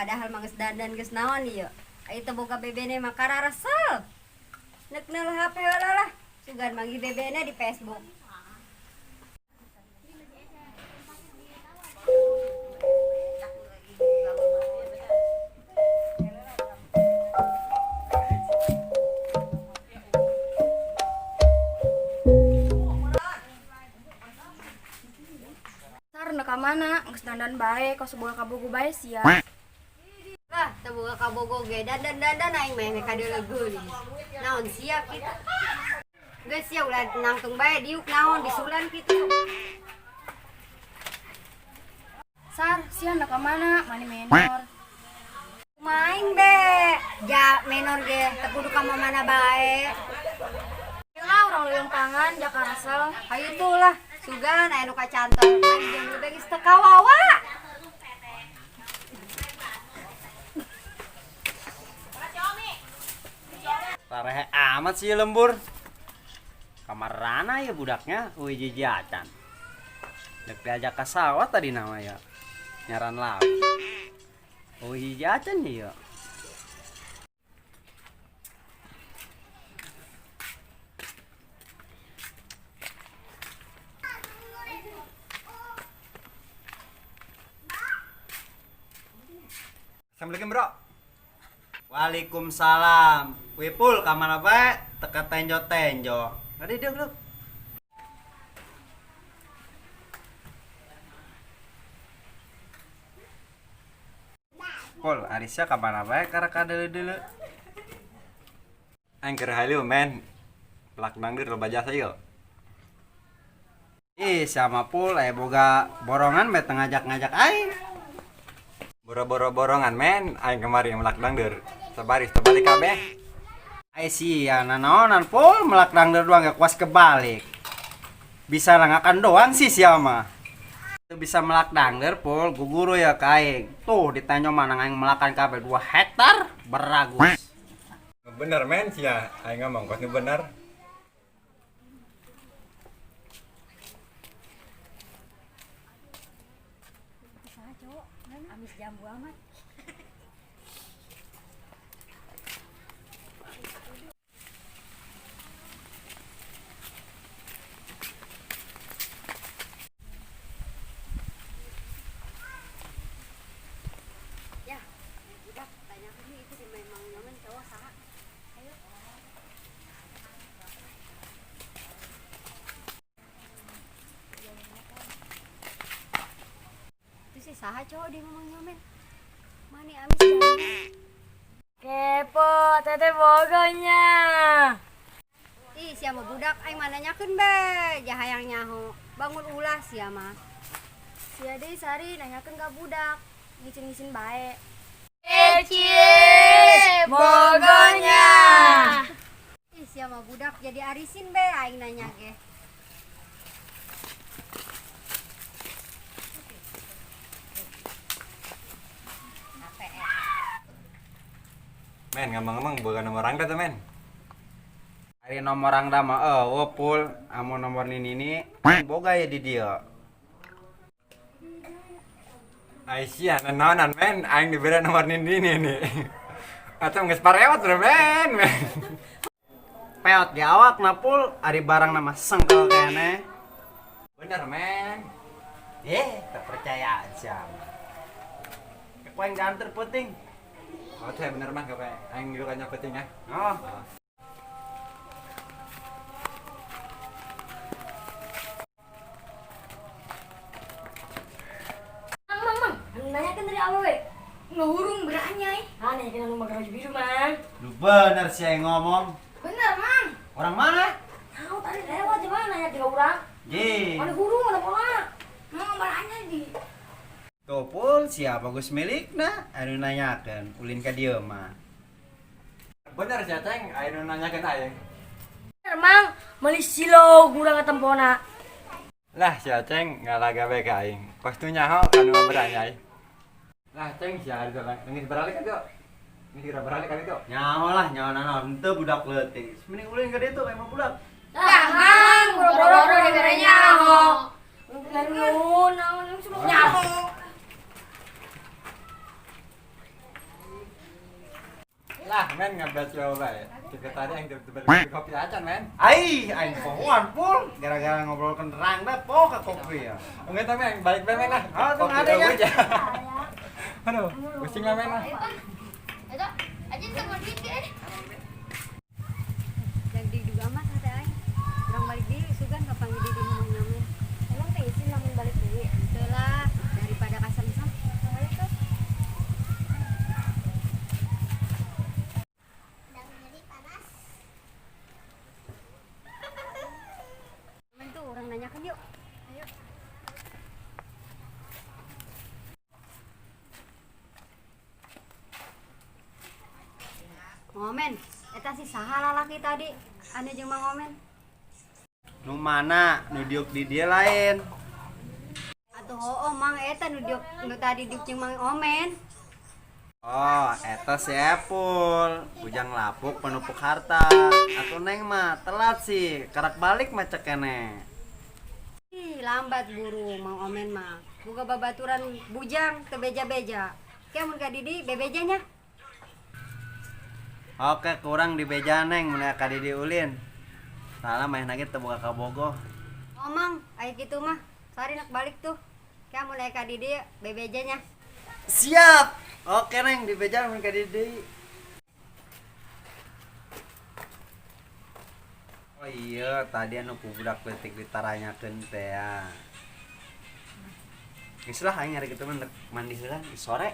Padahal mah geus dandan geus naon ieu. Aya teu boga bebene mah kararesel. Nek neul HP heula lah. Sugan manggih bebene di Facebook. Sar nu ka mana? Geus dandan bae, kos boga kabogo bae sia. Lah, teu boga kabogo ge dandan-dandan aing mah meh kadeuleu geulis. Naon sia kitu? Geus sia ulah nangtung bae diuk naon disulan kitu. Sar, sia nu ka mana? Mani menor. Main be. Ja menor ge teu kudu ka mana bae. Lah urang leuweung tangan jaka rasel. Hayu tuh lah, sugan aya nu kacantol. Aing jeung bebe geus teu kawawa. Tarehe amat sih lembur. Kamar rana ya budaknya, wih jiji acan. Dek diajak ke sawah tadi nama ya. Nyaran laut. Wih jiji acan ya. Assalamualaikum bro. Waalaikumsalam. Wipul kamar apa? Teka tenjo-tenjo. Tadi dia duduk. Pul, Arisa kamar apa? Karena dulu dulu. Aing keur halu men. Pelak dangdut loba jasa yuk. Ih, sama Pul, boga borongan bet ngajak-ngajak aing. Boro-boro borongan men, aing kemari melak dangdut. Sabaris terbalik kabeh. Ai sia nanaonan Pul, melak dangdut doang gak kuas kebalik. Bisa langakan doang sih sia mah. Teu bisa melak dangdut Pul, guguru ya ka aing. Tuh ditanya mana aing melakan kabeh 2 hektar beragus. Bener men sia, aing ngomong kos nu bener. Saha cowok? Amis jambu amat. Ya, budak tanyakan nih itu si memang nyaman cowok saha. Ayo. Itu si saha cowok dia memang nyaman. Mani amis jambu. Kepo, teteh bogonya. Ih, sia mah budak aing mah nanyakeun be, jahayang nyaho. Bangun ulah sia mah. Sia deui Sari nanyakeun ka budak, ngicin-ngicin bae. Cie, bogonya. Ih, sia mah budak jadi arisin be aing nanya ge. Men ngomong-ngomong boga nomor rangda tuh men. Ari nomor rangda mah eueuh Pul, amun nomor nini boga ya di dieu. Ai sia nanaonan men, aing dibere nomor nini nih. Atau geus parewat bro men. Men. Peot di awak na Pul, ari barang nama sengkel kene. Bener men. Tak percaya aja. Kau yang diantar penting. Oh, teh bener mah kayak aing dulu kanya penting ya. Oh. Mang, mang, mang, nanyakeun dari awewe. Ngehurung beranyai. Ah, nanyakeun anu make baju biru, Mang. Lu bener sih yang ngomong. Bener, Mang. Orang mana? Tahu tadi lewat di mana nanya tiga orang. Ji. Mana hurung, mana pola. Mang beranyai di. Tuh Pul, siapa bagus milikna? Anu nanyakeun, ulin ka dieu mah. Bener sih Ceng, aing nu nanyakeun aing. Bener, Mang. Meuli silo gurang tempona. Lah si Aceng ngalaga bae ka aing. Kos tu nyaho anu beranyai. Lah Ceng sia ari teh geus beralik atuh. Geus geura beralik kan itu. Nyaho lah, nyaho nanaon henteu budak leutik. Mending ulin ka dieu tuh emang budak. Lah, Mang, boro-boro dibere nyaho. Nuhun, naon semua nyaho. Lah, men ngebaca bae. Kita tadi yang tiba-tiba kopi acan, men. Ai, aing pohoan pul, gara-gara ngobrol kenderang dah po ke kopi ya. Enggak tapi yang balik bae men lah. Ah, tuh Kopi ada ya. aja. Aduh, pusing lah men lah. Eta, aja sama duit ge. Dan di juga amat hati aing. Urang balik deui sugan kapanggih di di Mang Namen. Emang teh isin lamun balik deui. Henteu lah daripada kasem-sem. Ayo tuh. Panas. Men tuh urang nanyakeun yuk. Ayo. Mang Omen, eta si saha lalaki tadi anu jeung Mang Omen? Nu mana? Nu diuk di dia lain. Atuh hooh Mang eta nu diuk nu tadi diuk jeung Mang Omen. Oh, eta si Epul, bujang lapuk penupuk harta. Atuh neng mah telat sih, kerak balik mah cek keneh. Ih, lambat buru Mang Omen mah. Boga babaturan bujang teu beja-beja. Ke mun ka Didi bebejanya. Oke, kurang di beja neng mun ka Didi ulin. Salah main lagi teu boga kabogoh. Oh Mang, aya kitu mah. Sari nak balik tuh. Ke mun aya ka Didi bebejanya. Siap. Oke neng di beja mun ka Didi. Oh iya, tadi anu ku budak leutik ditaranyakeun teh ya. Geus lah aing nyari kitu mah mandi heula sore.